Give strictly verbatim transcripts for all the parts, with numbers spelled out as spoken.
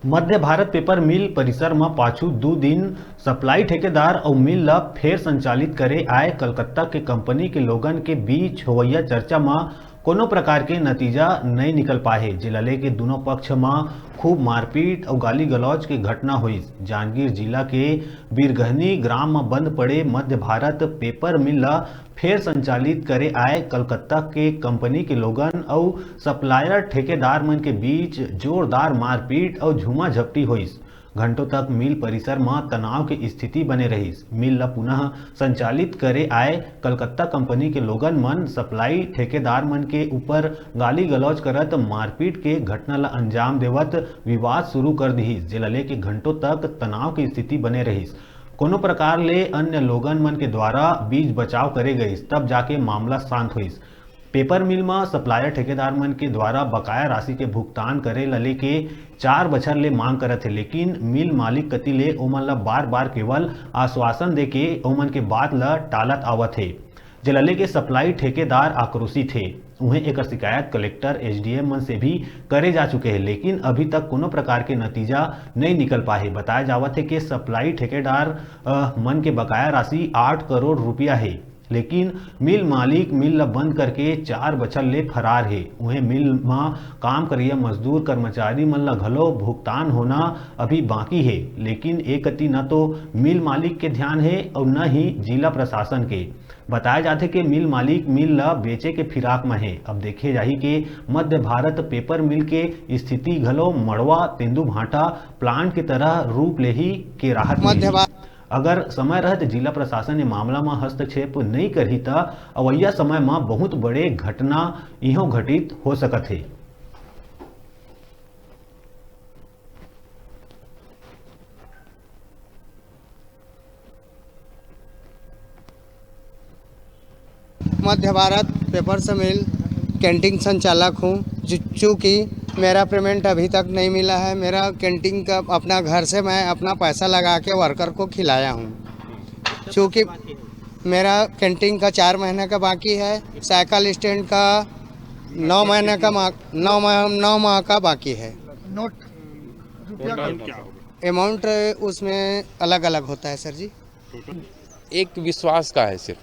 Madhya Bharat paper मिल परिसर म पाछू दू दिन सप्लाई ठेकेदार अउ मिल ल फेर संचालित करे आए कलकत्ता के कंपनी के लोगन के बीच होवइया चर्चा म कोनो प्रकार के नतीजा नइ निकल पाए हे, जेला लेके दुनों पक्ष म खूब मारपीट अउ गाली गलौज के घटना होइस। जांजगीर जिला के बीरगहनी ग्राम म बंद पड़े मध्य भारत पेपर मिल ल फेर संचालित करे आए कलकत्ता के कंपनी के लोगन अउ सप्लायर ठेकेदार मन के बीच जोरदार मारपीट अउ झूमा झपटी होइस। घंटों तक मिल परिसर म तनाव के स्थिति बने रहिस। मिल ल पुनः संचालित करे आए कलकत्ता कंपनी के लोगन मन सप्लाई ठेकेदार मन के ऊपर गाली गलौज करत मारपीट के घटना ल अंजाम देवत विवाद शुरू कर दिहिस, जेला लेके घंटों तक तनाव के स्थिति बने रहिस। कोनो प्रकार ले अन्य लोगन मन के द्वारा बीच बचाव करे गइस, तब जाके मामला शांत होइस। पेपर मिल म सप्लायर ठेकेदार मन के द्वारा बकाया राशि के भुगतान करे ल लेके चार बछर ले मांग करत हे, लेकिन मिल मालिक कति ले ओमन ल बार-बार केवल आश्वासन देके ओमन के बात ल टालत आवत हे, जेला लेके सप्लाई ठेकेदार आक्रोशित हे। उहें, एकर शिकायत कलेक्टर, एसडीएम मन से भी करे जा चुके हे, लेकिन अभी तक कोनो प्रकार के नतीजा नइ निकल पाए हे। बताया जावत हे कि सप्लाई ठेकेदार, अ, मन के बकाया राशि आठ करोड़ रुपया हे, लेकिन मिल मालिक मिल ल बंद करके चार बछर ले फरार हे। उहें, मिल म काम करइया मजदूर कर्मचारी मन ल घलो भुगतान होना अभी बाकी हे, लेकिन एक कति न तो मिल मालिक के ध्यान हे अउ न ही जिला प्रशासन के। बताया जाथे कि मिल मालिक मिल ल बेचे के फिराक म हे। अब देखे जाही कि मध्य भारत पेपर मिल के स्थिति घलो मड़वा तेंदूभाटा प्लांट के तरह रूप लेही के राहत मध्य मिलही। भा- अगर समय रहत जिला प्रशासन ए मामला म हस्तक्षेप नइ करही, त अवइया समय म बहुत बड़े घटना इहों घटित हो सकत हे। मध्य भारत पेपर्स मिल कैंटीन संचालक हूँ। चूँकि मेरा पेमेंट अभी तक नहीं मिला है, मेरा कैंटीन का, अपना घर से मैं अपना पैसा लगा के वर्कर को खिलाया हूँ। चूँकि मेरा कैंटीन का चार महीने का बाकी है, साइकिल स्टैंड का नौ महीने का मा-, नौ माह, नौ माह का बाकी है। नोट रुपया का अमाउंट उसमें अलग अलग होता है सर जी। एक विश्वास का है सिर्फ,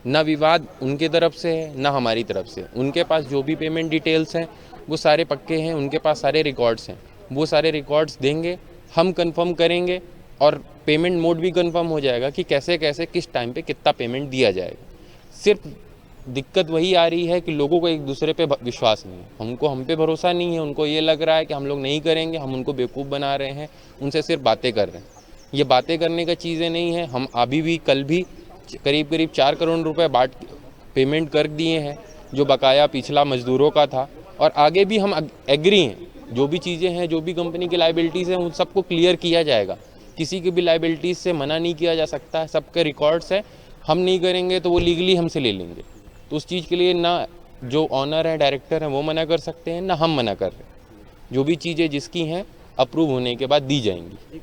ना विवाद उनके तरफ से है ना हमारी तरफ से। उनके पास जो भी पेमेंट डिटेल्स हैं वो सारे पक्के हैं, उनके पास सारे रिकॉर्ड्स हैं, वो सारे रिकॉर्ड्स देंगे, हम कंफर्म करेंगे और पेमेंट मोड भी कंफर्म हो जाएगा कि कैसे कैसे किस टाइम पे कितना पेमेंट दिया जाएगा। सिर्फ दिक्कत वही आ रही है कि लोगों को एक दूसरे पे भ-, विश्वास नहीं है, उनको हम पे भरोसा नहीं है, उनको ये लग रहा है कि हम लोग नहीं करेंगे, हम उनको बेवकूफ़ बना रहे हैं, उनसे सिर्फ बातें कर रहे हैं। ये बातें करने का चीज़ें नहीं है। हम अभी भी, कल भी करीब करीब चार करोड़ रुपए बांट, पेमेंट कर दिए हैं, जो बकाया पिछला मजदूरों का था, और आगे भी हम एग्री हैं, जो भी चीज़ें हैं, जो भी कंपनी की लाइबिलिटीज़ हैं, उन सबको क्लियर किया जाएगा। किसी की भी लाइबिलिटीज़ से मना नहीं किया जा सकता है, सबके रिकॉर्ड्स हैं। हम नहीं करेंगे तो वो लीगली हमसे ले लेंगे। तो उस चीज़ के लिए ना जो ऑनर है, डायरेक्टर हैं, वो मना कर सकते हैं, ना हम मना कर रहे। जो भी चीज़ें जिसकी हैं, अप्रूव होने के बाद दी जाएंगी।